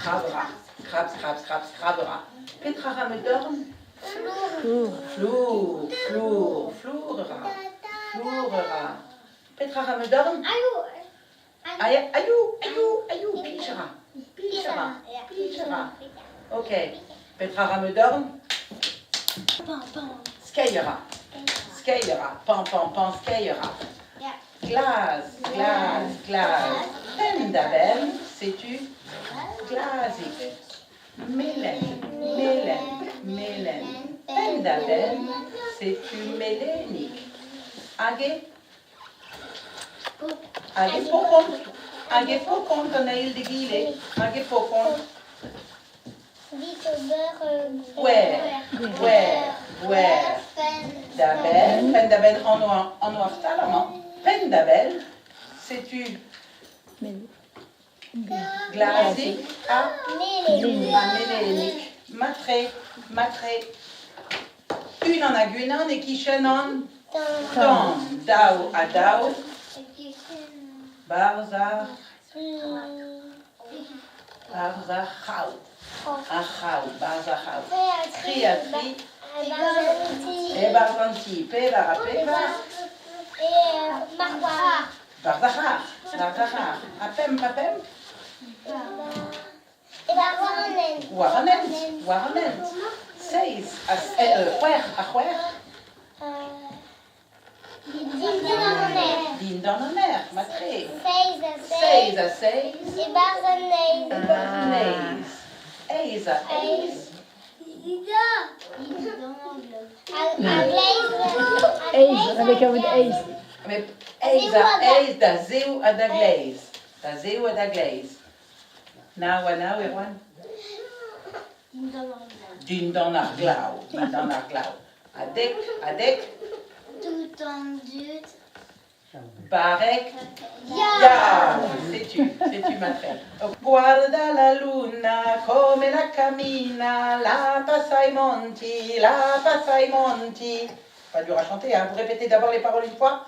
Skrabera, skrab, skrab, skrab, skrabera. Petra ra ma dorn? Flour. Flour, flour, flour ra. Flour ra. Petra ra ma dorn? Aïe. Aïe, aïou, aïou, aïou, pij ra. Pij ra, pij ra. Ok. Petra ra ma dorn? Pan, pan. Skeiñ ra. Skeiñ ra. Pan, pan, pan, skeiñ ra. Glas, glas, glas. Penn-da-benn, setu glazig. Melen, melen, melen. Penn-da-benn, setu melenig. Hag e? Hag e pokont. Hag e pokont an eil d'egile. Hag e pokont. Gwer, gwer, gwer. Da benn, penn-da-benn anv ar stal amañ. Penn-da-benn, setu glazig ha melenig. Matre, matre. Unan hag unan e-kichen an tan. Daou ha daou. Barzh ar Barzh ar c'hraou. Ar c'hraou, barzh ar c'hraou. Tri ha tri. E-barzh an ti. Pevar ha pevar. Barzh ar c'harr. Barzh ar c'harr. Ha pemp ha pemp. War an hent. War an hent. Seizh ha c'hwec'h ha c'hwec'h. Dindan an erc'h, matre. Seizh ha seizh. E-barzh an neizh. E-barzh an neizh. Eizh ha eizh. Eizh, avec un eizh. Met eizh ha eizh da zev ha da gleiz. Da zev ha da gleiz. Nav ha nav, Erwan? Dindan ar glav. Dindan ar glav. Ha dek, ha dek. Tout an dud. Barrek. Ya! Setu, setu matre. Guarda la luna come la cammina, la passa i monti, la passa i monti. Pas dur à chanter, hein. Vous répétez d'abord les paroles une fois.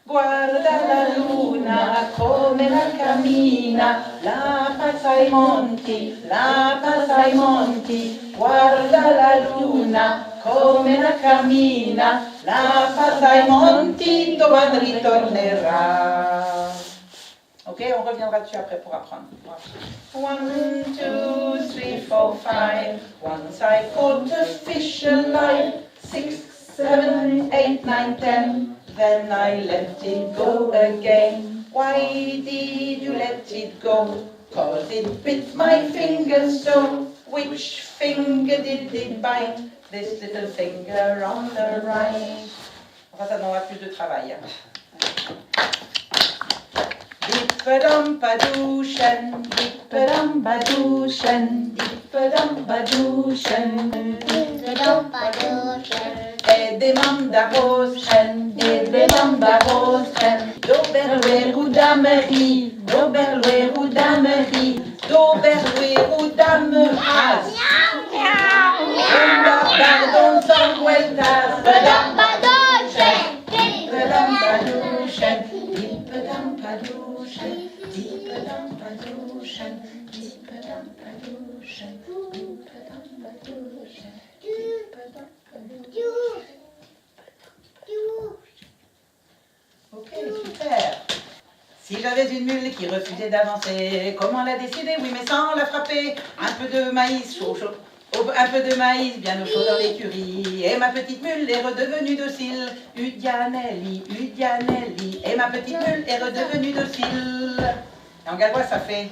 Guarda la luna come la cammina, la passa i monti, la passa i monti. Guarda la luna come la cammina, la passa i monti, domani ritornerà. Ok, on reviendra dessus après pour apprendre. One, two, three, four, five. Once I caught a fish alive. Six, seven, eight, nine, ten. Then I let it go again. Why did you let it go? Cause it bit my finger so. Which finger did it bite? This little finger on the right. Enfin, ça demandera plus de travail. Dippadam-padouchen, dippadam-padouchen, dippadam-padouchen. Aet eo mamm da Rostrenn, aet eo mamm da Rostrenn. D'ober loeroù da'm c'hi, d'ober loeroù da'm c'hi, d'ober loeroù da'm c'hazh. Dont d'ar pardon Sant Gweltaz. Dippadam-padouchen, dippadam-padouchen, dippadam-padouchen, dippadam-padouchen, dippadam-padouchen, dippadam-padouchen. Ok, super. Si j'avais une mule qui refusait d'avancer, comment la décider? Oui, mais sans la frapper. Un peu de maïs chaud, chaud. Un peu de maïs bien au chaud dans l'écurie. Et ma petite mule est redevenue docile. Udianelli, Udianelli. Et ma petite mule est redevenue docile. Et en gallois, ça fait.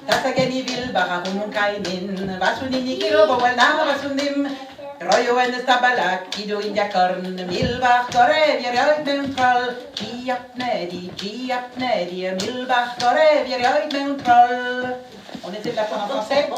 Tataganivil, Barahununkainin, Vasunini kilo, Bowelna, Vasunim, Royo en stabalak, Ido Indiakorn, Milbach, Gore, mewn troll, Giapnedi, Giapnedi, Milbach, Gore, mewn troll. On essaie de l'apprendre en français.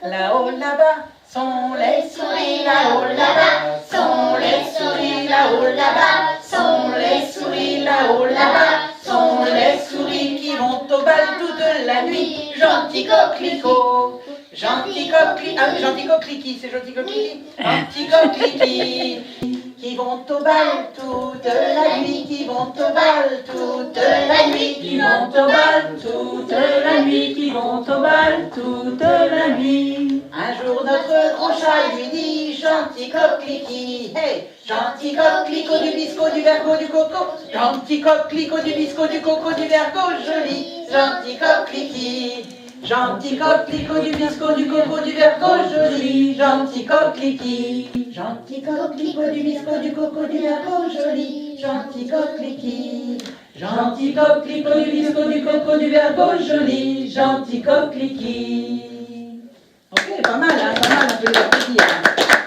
Là-haut, là-bas, sont les souris, là-haut, là-bas, sont les souris, là-haut, là-bas, sont les souris, là-haut, là-bas, sont les souris qui vont au bal toute la nuit. Gentil coquelicot, gentil coquelicot, ah, gentil coqueliqui, c'est gentil coqueliqui, gentil coqueliqui. Qui vont au bal toute la nuit, qui vont au bal toute la nuit. Qui vont au bal toute la nuit, qui vont au bal toute la nuit. Un jour notre gros chat lui dit, gentil coqueliqui, hey, gentil coquelicot du biscot, du vergo, du coco, gentil coquelicot du biscot, du coco, du vergo, joli, gentil coqueliqui. Gentil coquelicot du biscot, du coco, du vergo, joli, gentil coqueliqui. Gentil coquelicot du biscot, du coco, du vergo, joli, gentil coqueliqui. Gentil coquelicot du biscot, du coco, du vergo, joli, gentil coqueliqui. Ok, pas mal, hein, pas mal, on peut les applaudir. Hein.